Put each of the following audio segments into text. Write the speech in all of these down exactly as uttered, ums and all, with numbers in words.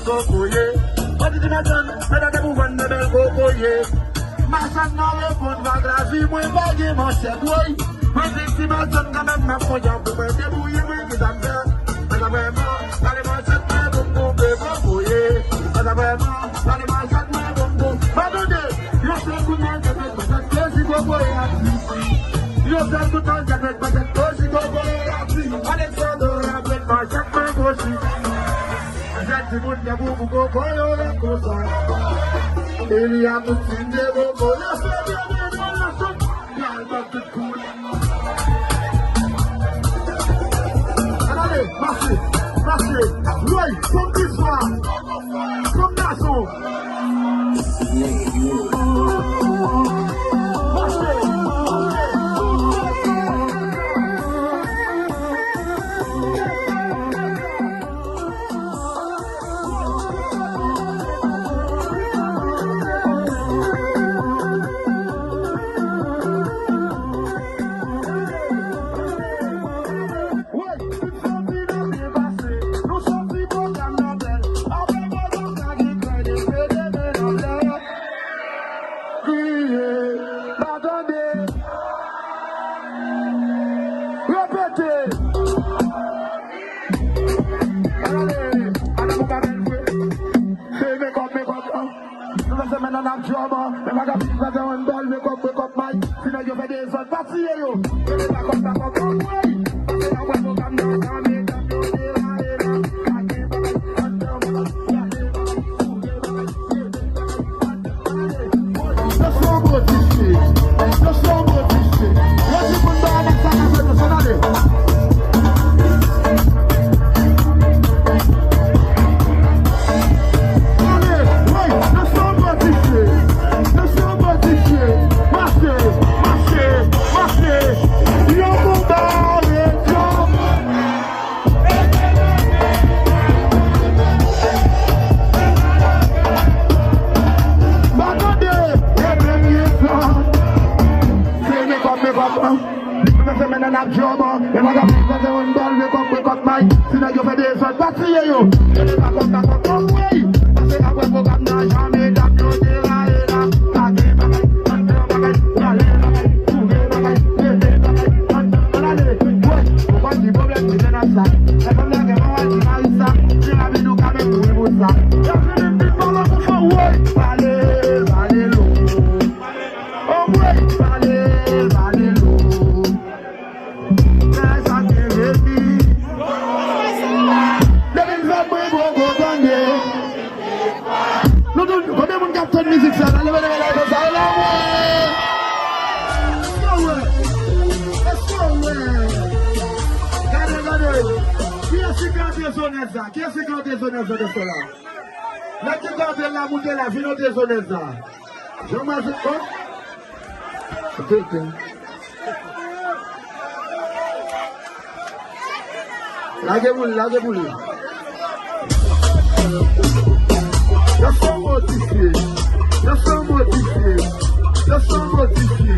Kokoye, bandi di machann, medam pou vann de bèl kokoye. Machann nan reponn vag lavi, mwen pa gen manchèt, woy. Mwen di ti machann kanmenm, m ap fon jan pou mwen debouye, mwen ki sa m fè. Pasa vrèman, pale manchèt mwen pou m koupe kokoye. Pasa vrèman, pale manchèt mwen pou m koupe. Pa tande, yo fè kout manchèt, manchèt, kozi kokoye ati. Yo fè kout manchèt, manchèt, kozi kokoye ati. Alexandre, manchèt mwen kozi. Jèn timoun nan boubou koko yo ret konsa. Eli a tout fin de koko yo se bebe nan lason. Kal bat tout koul. Ann ale, mache, mache. Woy, fanm ki swa. Fanm gason. Kriye, pa tande. Repete. Ale, ale pou ka bèl jwe. Se mekòp, mekòp, an. Nou fè semèn nan ap djòb, an. Men pa ka fin fè yon bòl, mekòp, mekòp, may. Si nèg yo fè dezòd, pa tiye yo. Yo te pa kòb, pa kòb, anmwey. Pase nan bwè pwogram nan, nan medam yo te la e la. Kake bagay, anndan bagay, gade bagay, touye bagay, mete bagay, anndan bagay. Yo se yon bon ti fye. Yo se yon bon ti fye. Yo di moun ba avèk sa k ap fèt yo, se tande. Tande, woy, yo se yon bon ti fye. Yo se yon bon ti fye. Mache, mache, mache. Yon konba retò. Pa tande, e premye sa. Se mekòp, mekòp, an. Nou fè semèn nan ap djòb, an. E pa ka fin fè yon bòl, mekòp, mekòp, may. Si nèg yo fè dezòd, pa tiye yo. E pa kòb, pa kòb, anmwey. Pase apre pwogram nan, jan medam yo te la e la. Pa gen bagay, anndan bagay, prale bagay. Touye bagay, mete bagay, anndan bagay. Woy, ou konn ki pwoblèm ki te nan sa. Lè fanm nan gen mwen wè ti mari sa. Pi rapid ou ka menm mouri pou sa. Yo fini vin pale pou fò, woy. Pale, pale lou. Anmwey, pale, pale lou. Fè sa ki repi. Depi m fè bri poko tande. Nou tout, konbyen moun k ap tann mizik sa la? Leve, leve, leve sa la, mwen. Èske w wè? Èske w wè? Gade, gade. Kiyès ki kante zonèt sa? Kiyès ki kante zonèt sa de sè la? Nèg ki kante la, moute la, vin nou te zonèt sa. Jan mwen se, oh. Ok, ok. Lage pou li, lage pou li. Yo fò modifye. Yo fò modifye. Yo fò modifye.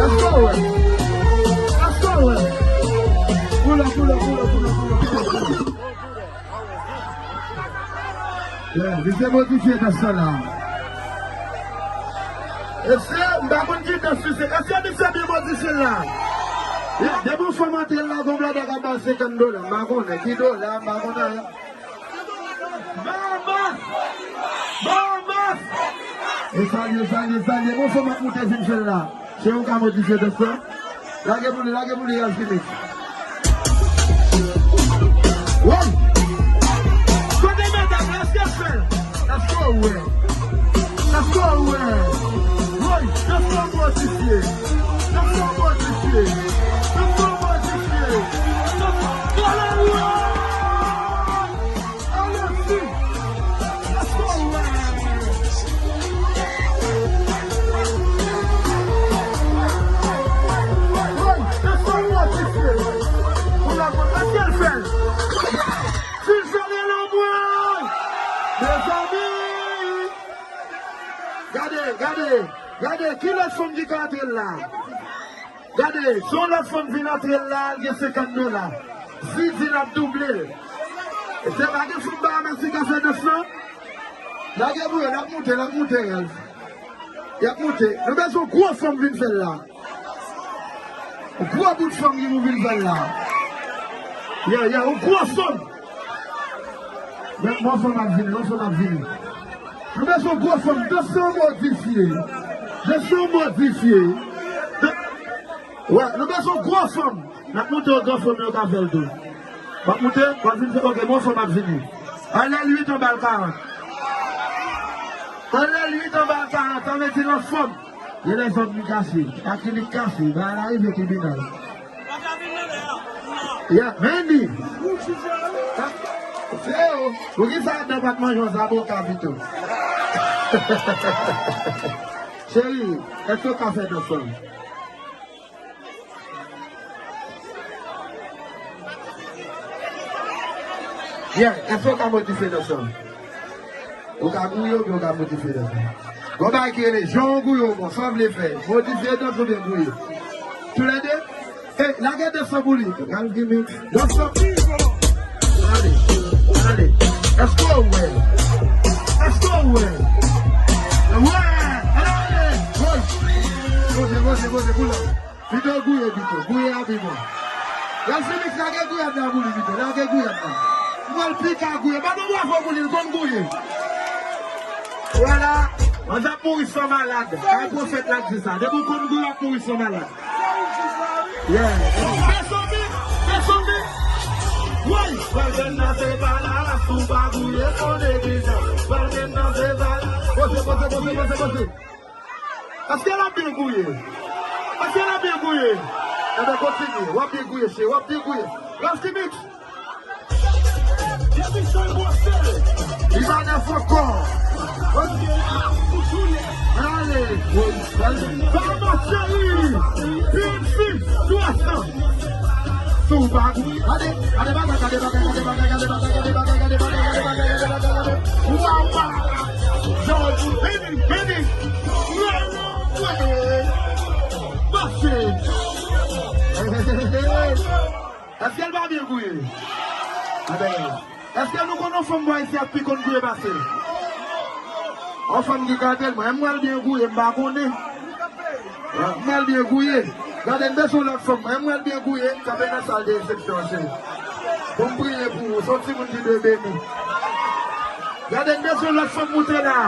Èske w wè? Èske w wè? Pull up, pull up, pull up, pull up, pull up. Yeah, misye modifye dans lan la. Èske, m pa konn ki dans misye, èske misye byen modifye l la? Yeah, depi yon fanm antre l la, gon blòdè k ap ba l senkant dola, m pa konnen ki dola, m pa konnen anyen. Bambas! Bambas! E salye, salye, salye, gon fanm ap moute vin fè l la. Se ou ka modifye dans lan? Lage pou li, lage pou li, Yasmine. Woy! Kote medam yo? Èske l fè l? Èske w wè? Èske w wè? Woy! Dans lan modifye! Dans lan modifye! Dans lan modifye! Dans lan modifye! Alèsi! Èske w wè? Woy, èske w wè, mesye? Pou la, èske l fè l? Si l fè l, rele mwen! Mezanmi! Gade, gade, gade, ki lòt fanm ki ka antre la? Gade, si yon lòt fanm vin antre l la, l gen senkant dola. Zidi l ap double l. E se pa gen fanm Bahamas ki ka fè dans lan? Lage pou yo, l ap moute, l ap moute, Ralph. Y ap moute. Nou bezwen yon gwo fanm vin fè l la. Yon gwo bout fanm ki pou vin fè l la. Yeah, yeah, yon gwo fanm. Men, yon fanm ap vini, yon fanm ap vini. Nou bezwen yon gwo fanm, dans lan modifye. Dans lan modifye. Wè, nou bezwen yon gwo fanm. N ap montre yo gwo fanm yo ka fè l tou. W ap montre, w ap vin fè, ok, yon fanm ap vini. Anlè l uit anba l karant. Anlè l uit anba l karant, sa vle di l anfòm. Gen lèzòm li kase, akrilik kase, bagay la rive tribinal. Ya, men li. Se yo. Poukisa adan pa t manje yon zaboka pito? Cheri, èske w ka fè dans lan? Byen, èske w ka modifye dans lan? Ou ka gouye oubyen ou ka modifye dans lan? Gon bagay ki rele jan w gouye w bon, sa w vle fè? Modifye dans oubyen gouye? Toulède? Hey, lage dans lan pou li. Gade gimmick. Dans lan. Ale, ale. Èske w wè? Èske w wè? Wè! Ale! Poze, poze, poze, poze, poze. Pito gouye, pito. Gouye a pi bon. Ralph Fimix, lage gouyad la pou li, pito. Lage gouyad la. Mwen, l pika gouye. Bat yon bravo pou li, l konn gouye. Vwala. Manzè ap mouri san malad. Kay pwofèt la di sa. Depi w konn gouye, w ap mouri san malad. Yeah. Fè sonbi, fè sonbi. Woy! Pral jwenn nan se pa la, si w pa gouye, se yon neglijans. Pral jwenn nan se pa la. Poze, poze, poze, poze, poze. Èske l ap byen gouye? Èske l ap byen gouye? Enben, kontinye. W ap byen gouye, cheri. W ap byen gouye. Ralph Fimix. Li pa nèf ankò. Ale. Bahamas cheri. P M C. Twa san. Sou bag. Gade, gade bagay, gade bagay, gade bagay, gade bagay, gade bagay, gade bagay, gade bagay, gade bagay, gade bagay, gade bagay. Wow, wow. Vini, vini. Pase. Èske l pa byen gouye? Enben, èske nou konn yon fanm bò isi a k pi konn gouye pase l? Yon fanm ki gade l, mwen, m wè l byen gouye, m pa konnen. M wè l byen gouye. Gade, m bezwen lòt fanm, mwen, m wè l byen gouye, kanpe nan sal de resepsyon an, cheri. Bon, m priye pou ou, se yon timoun ki dwe beni. Gade, m bezwen lòt fanm moute la.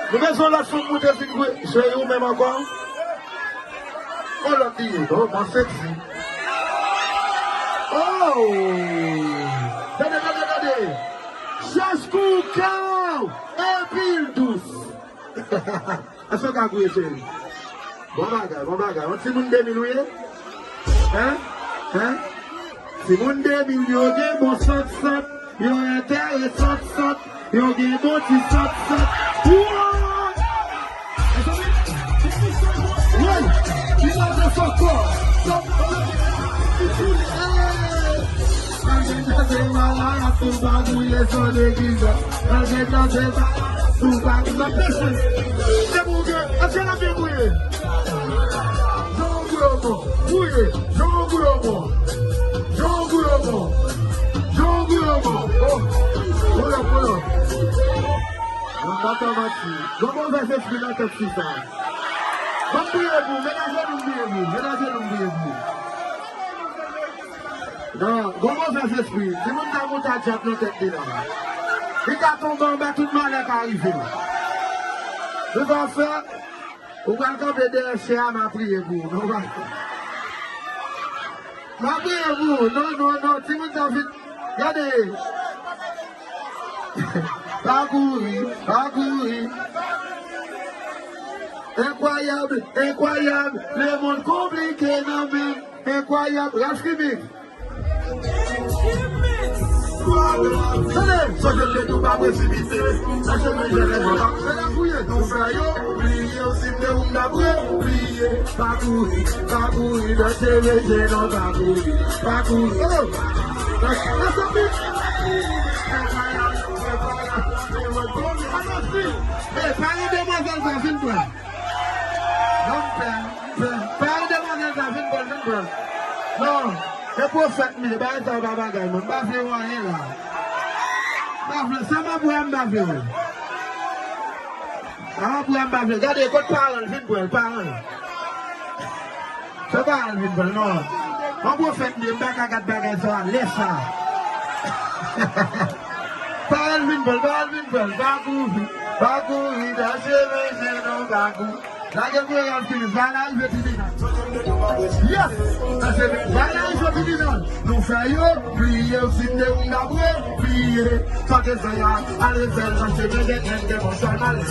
Nou bezwen lòt fanm moute vin gouye. Cheri, ou menm ankò? Oh, lòt li ye. Oh, mwen seksi. Oh! Tande, tande, tande. Chèch kou kè w epi l dous. Èske w ka gouye, cheri? Bon bagay, bon bagay. Yon timoun de mil ou ye? Hein? Hein? Timoun de mil yo gen bon sant sant. Yo enteresan, sant, yo gen bon ti sant, sant. Woy! Woy! Li pa fè fòk kò. Fòk kò. Hey! Malgre nan se malad, sou pa gouye son egzijans. Malgre nan se malad, sou pa gouye. Se pou ke, èske n ap byen gouye? Jan w gouye w bon. Gouye. Jan w gouye w bon. Jan w gouye w bon. Jan w gouye w bon. Oh. Hold up, hold up. Mwen pa t manti. Gon movèz espri nan tèt fi sa. Ban m priye pou ou. Met ajenou m priye pou ou. Met ajenou m priye pou ou. Non, gon movèz espri. Timoun ta moute a dyab nan tèt li la. Li ka tonbe anba, tout malè ka rive. Nou va fè Ou pral kanpe dèyè chè a, m a priye pou ou. Non, pa. M a priye pou ou. Non, non, non, timoun sa vin. Gade. Pa kouri, pa kouri. Enkwayab, enkwayab, lemonn konplike nan men m. Enkwayab, Ralph Remix. Tande! Sonje ke nou pa presipite nan chemen jènès la. Nou fè yo bliye, ou sible ou m dapre bliye. Pa kouri, pa kouri, nan chemen jènès la, pa kouri, pa kouri. Oh! Mezanmi! Alòsi, e, pale demwazèl sa, silvouplè. Non, m pè, m pè. Pale Non, e pwofèt m ye, bagay sa yo pa bagay mwen, m pa vle wè anyen la. M pa vle, sa m ap wè a, m pa vle wè. Sa m ap wè a, m pa vle. Gade, kot paran l, vin pran l, paran l. Se paran l vin pran l, non. Yon pwofèt m ye, m pa ka gad bagay sa yo, lè sa. Paran l vin pran l, paran l vin pran l, pa kouri, pa kouri, nan chemen je non, pa kouri. Lage koregrafik, va al rive tribinal. Yes! Nan chemen, va al rive tribinal. Nou fè yo pliye, fin de woun apre, pliye. Sa te fè a, al refè l nan chemen de kèk de bon chay malè.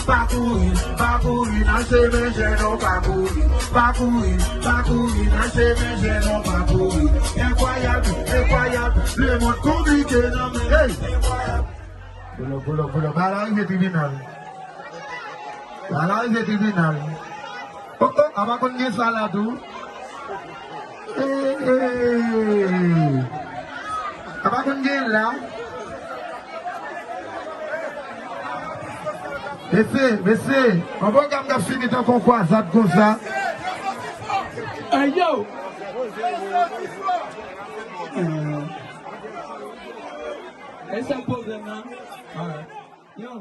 Pa kouri, pa kouri, nan chemen je non, pa kouri. Pa kouri, pa kouri, nan chemen je non, pa kouri. Enkwayab, enkwayab, lemonn konplike nan men. Hey! Pull up, pull up, pull up. Ba la rive tribinal. Ba la rive tribinal. Oh, oh, a pa konn gen sa la tou. Eh, eh. A pa konn gen la. Mesye, mesye, yon pwogram k ap fini tankou yon kwazad konsa. Hey, yo! E sa pwoblèm nan? Yo!